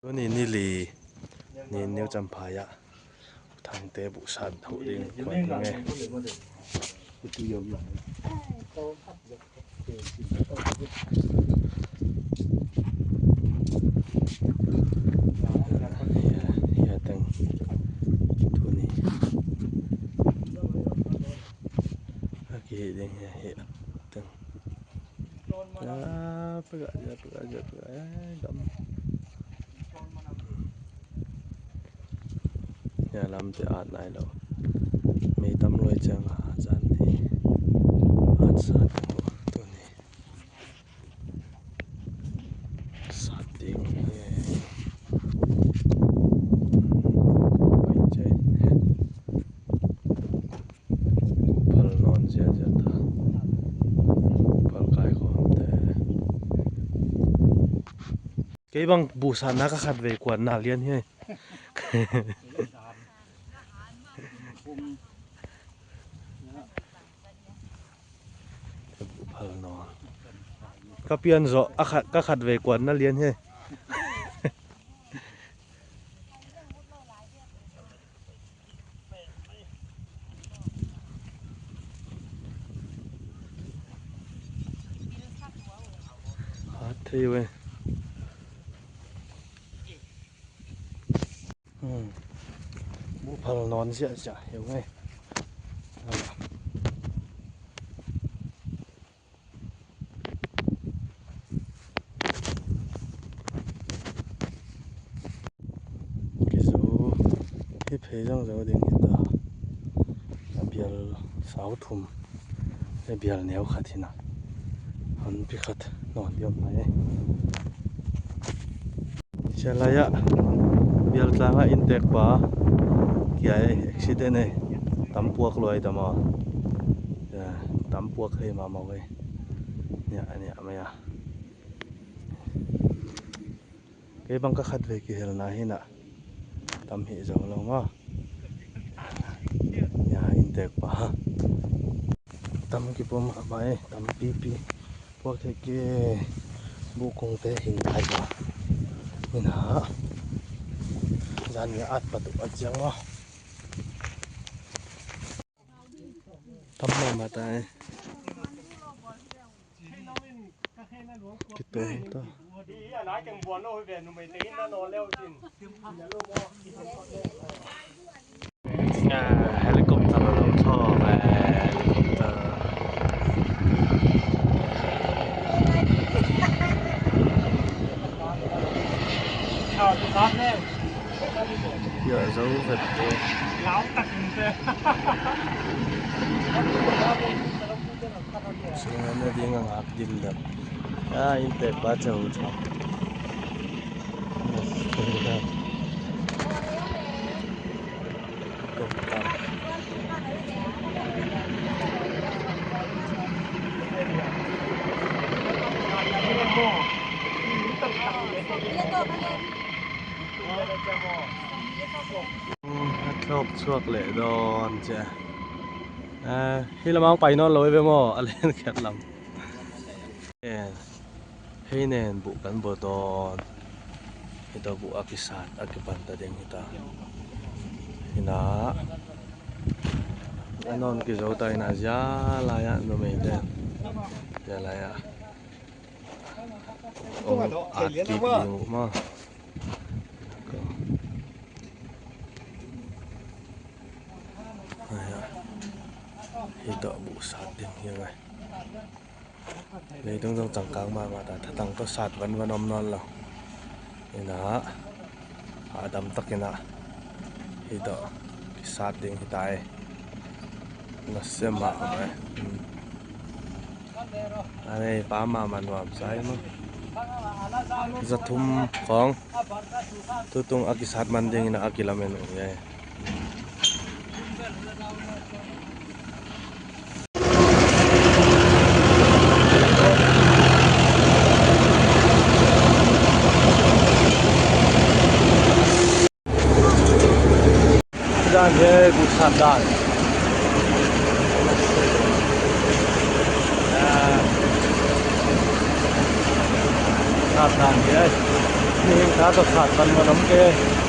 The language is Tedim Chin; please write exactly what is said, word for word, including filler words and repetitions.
Tuni ni li ni New Champhai ah U Thangte buhsat hoh ding kuan ding e. Hia, hia teng. Tuni a kihih ding hia, hia teng. Ah, pegah, pegah, pegah, pegah, eh, gam. Hia lam te at nai lo. Mei tam luai ciang a zan ni at sa ding uh, tuni. Sat ding hi. Pai cai. Phal nawn ziahziah ta. Phal kaikhawm te. Kei bang buhsatna ka khatvei kuanna lian hi. Phal nawn. Ka pian zawh a khat, ka khatvei kuanna lian hi. Hat thei ve. Hmm. Buh phal nawn ziahziah hi ve. Kizo hi phei zong zo ding hi ta. A bial sau thum le bial neu khat hi na. Honpi khat nawn diam mai. Sia lai ah bial tlang ah inntek pa kia e, accident e. Tam puak luai ta maw. Tam puak hei mahmah e. Nia, nia mai a. Kei bang ka khatvei kihelna hi na. Tam hi zo lo maw. Nia, inntek pa. Tam kipua mahmah e, tam pipi. Puak thei kei. Buh kungte hing lai ta. Hi na. Zan nia at pat uh a ciang maw. Tam mahmah ta e. Kituang ta. Ah, helicopter a lo thaw ve, helicopter. Hia zo vet te. Singam na ding a ngak dil dap. Ah, inntek pa chau chau. A thlawp chuak leh dawn cia. Eh, hih lamah hong pai nawn lo hi ve maw? A lian khiat lam. Eh, hei nen buh kan bawh dawn. Hih tawh buh a kisat a kipan ta ding hi ta. Hi na. A nawn kizo ta hi na, zia lai ah numei ten. Zia lai ah. Ong at kik ding uh maw. Hih tawh buh sat ding hi ve. Leitung zong cangkang mahmah ta, thatang tawh sat vanvan om nawn lo. Hi na, a dam takin ah hih tawh kisat ding hi ta e. Nasia mahmah e. A nei pa mahmah nuam sa hi maw. Za thum khawng tutung a kisat man dingin a kilamen uh hi. Dan hi, buhsat dan. Sat dan hi. Nihin ka tawh khat pan man om ke.